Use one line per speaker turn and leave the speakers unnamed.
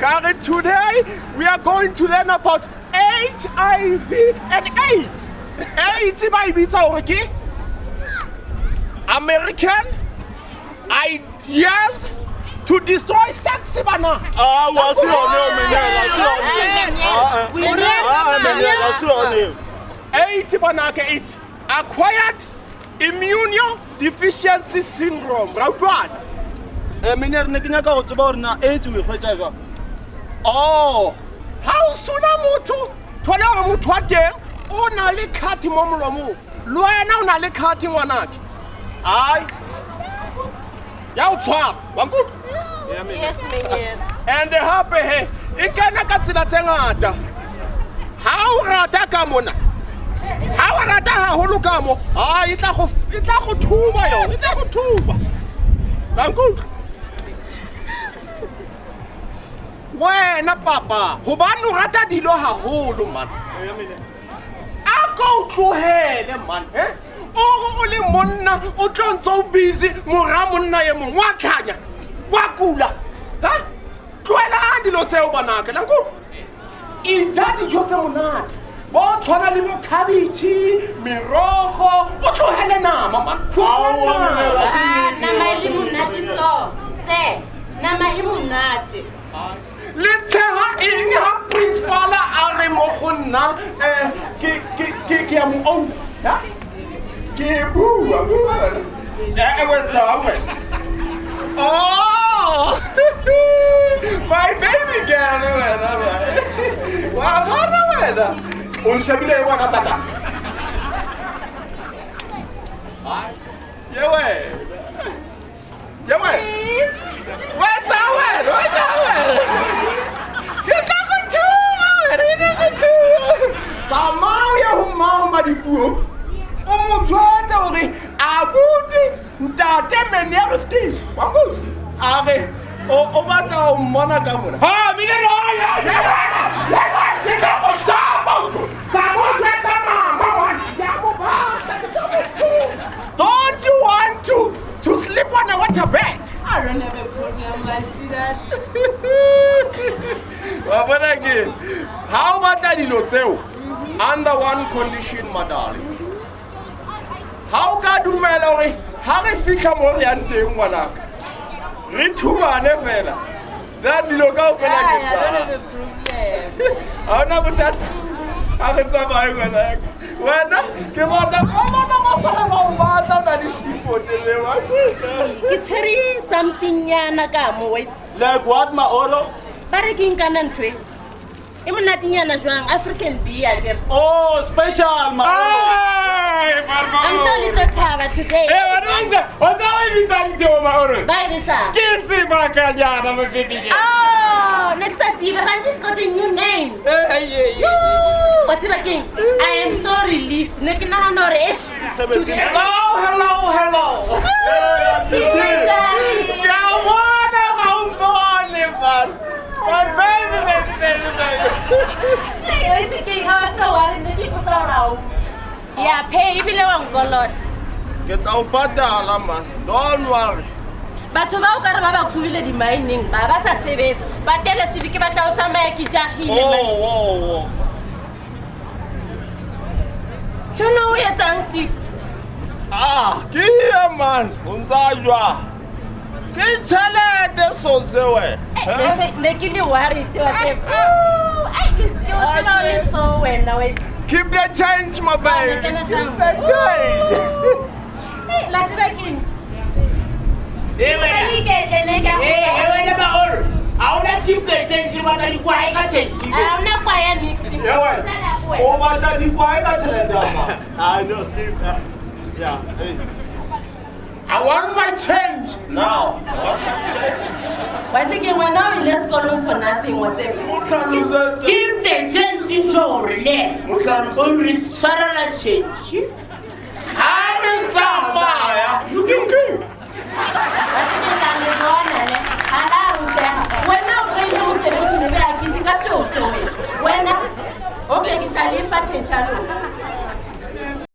Ka re today we are going to learn about HIV and AIDS. AIDS ba e bitsa gore ke American ideas to destroy sex bana.
Ah, wa se yone eo, meneer, ha se yone. Ah, eh. Ah, meneer, ha se yone eo.
AIDS banaka it's acquired immunodeficiency syndrome. Ra utlwana?
Meneer, ne ke nyaka go tseba gore na AIDS o e hwetša jwang?
Oh, ha o suna motho, thole gore motho wa teng o na le kgathi mo molomong. Le wena o na le kgathi ngwanake. Ai. Ya o tshwara, wa nkutlwa?
Yes, meneer.
And hape he, e kena ka tsela tse ngata. Ha o rata ka mona, ha o rata haholo ka mo, ha e tla go e tla go thuba yona, e tla go thuba. La nkutlwa? Wena papa, hobane o rata dilo haholo man. A ko o tlohele man, eh? O re o le monna o tlo ntse o busy mora monna e mong wa tlhanya, wa kula. Ha? Tlohelang dilo tseo banaka, la nkutlwa? Eja dijo tse monate. Bo tshwana le bo khabetšhe, merogo, o tlohele nama man. Tlohela nama.
Ah, nama e le monate so. Se, nama e monate.
Le tsheha eng ha principala a re mo go nna ke ya mo own? Ha? Ke bua, bua. Wena, wena. Oh! My baby girl, wena, wena. Wa bona wena. O nshebile e bona Satane. Ye wena. Ye wena. Wetsa wena, wetsa wena. Ke tla go thuba wena, ke tla go thuba. Tsamaya o ye ho mmao Madipuo. O mo jwetse hore abuti ntate Meneer Steve. Wa nkutlwa? A re o batla ho mmona ka mona.
Ha, meneer, ha, ha,
ha, ha, ke tla go shapa. Tsamaya o jwetsa mama man. Ke a mo batla, ke tla mo thuba. Don't you want to sleep on a water bed?
I don't have a problem, I see that.
Wa bona ke? Ha o batla dilo tseo, under one condition, my darling. Ha o ka dumela hore ha re fihla mo re yang teng ngwanaka, re thubane fela. Then dilo kaofela ke
I don't
tsa.
have a problem.
Ha hona bothata. Ha re tsamaye ngwanaka. Wena ke batla ko bona ba sala ba o batla o na le steamboat le wa.
Ke tshwere something nyana ka mo wait.
Like what, Maoro?
Ba re ke nka na ntho e. E monatenyana jwang African beer akere.
Oh, special, Maoro.
Ai, Marco.
I'm sure le tlo thaba today.
Eh, wena o ntse o e bitsa diteo, Maoro.
Ba e bitsang?
Ke sebakanyana, mo baby girl.
Oh, ne ke sa tsebe gantsi it's got a new name.
Eh, eh, eh,
Yoo, wa tseba keng? I am so relieved. Ne ke nahana hore eish. Today.
Hello, hello, hello.
Steve, darling.
Ke a bona ga o mpone, man. My baby, baby, baby, baby.
Hey, o itse keng? Ha o sa worry, ne ke ipotsa hore ha o. Ya pay ebile wa nkolota.
Ke tla o patala, man. Don't worry.
Batho ba o ka re ba ba kubile di-mining ba ba sa sebetsa. Patele Steve ke batla ho tsamaya ke jahile man.
Oh, oh, oh.
Tjhono o etsang Steve?
Ah, ke ye man, o ntsa jwa. Ke tjhelete so se wena.
Eh, ne ke le worried wa tseba. Ooh, ai, ke o tseba o le so wena wena.
Keep the change, my baby.
Bana,
Keep the change.
Hey, la tseba keng?
Eh, wena.
Ke iketle ne ke a
Eh, eh, wena, Maoro. Ha hona keep the change, re batla dikwae ka change.
Ha hona kwae ya nix.
Ye wena.
Shut up, wena.
O batla dikwae ka tjhelete ya mang?
I know, Steve. Yeah, hey.
I want my change now. I want my change.
Wa itse keng wena o ile sekolong for nothing wa tseba.
Mo hlalosetse.
Keep the change, so re le.
Mo hlalosetse.
O re tshwarela change.
Ha re tsamaya.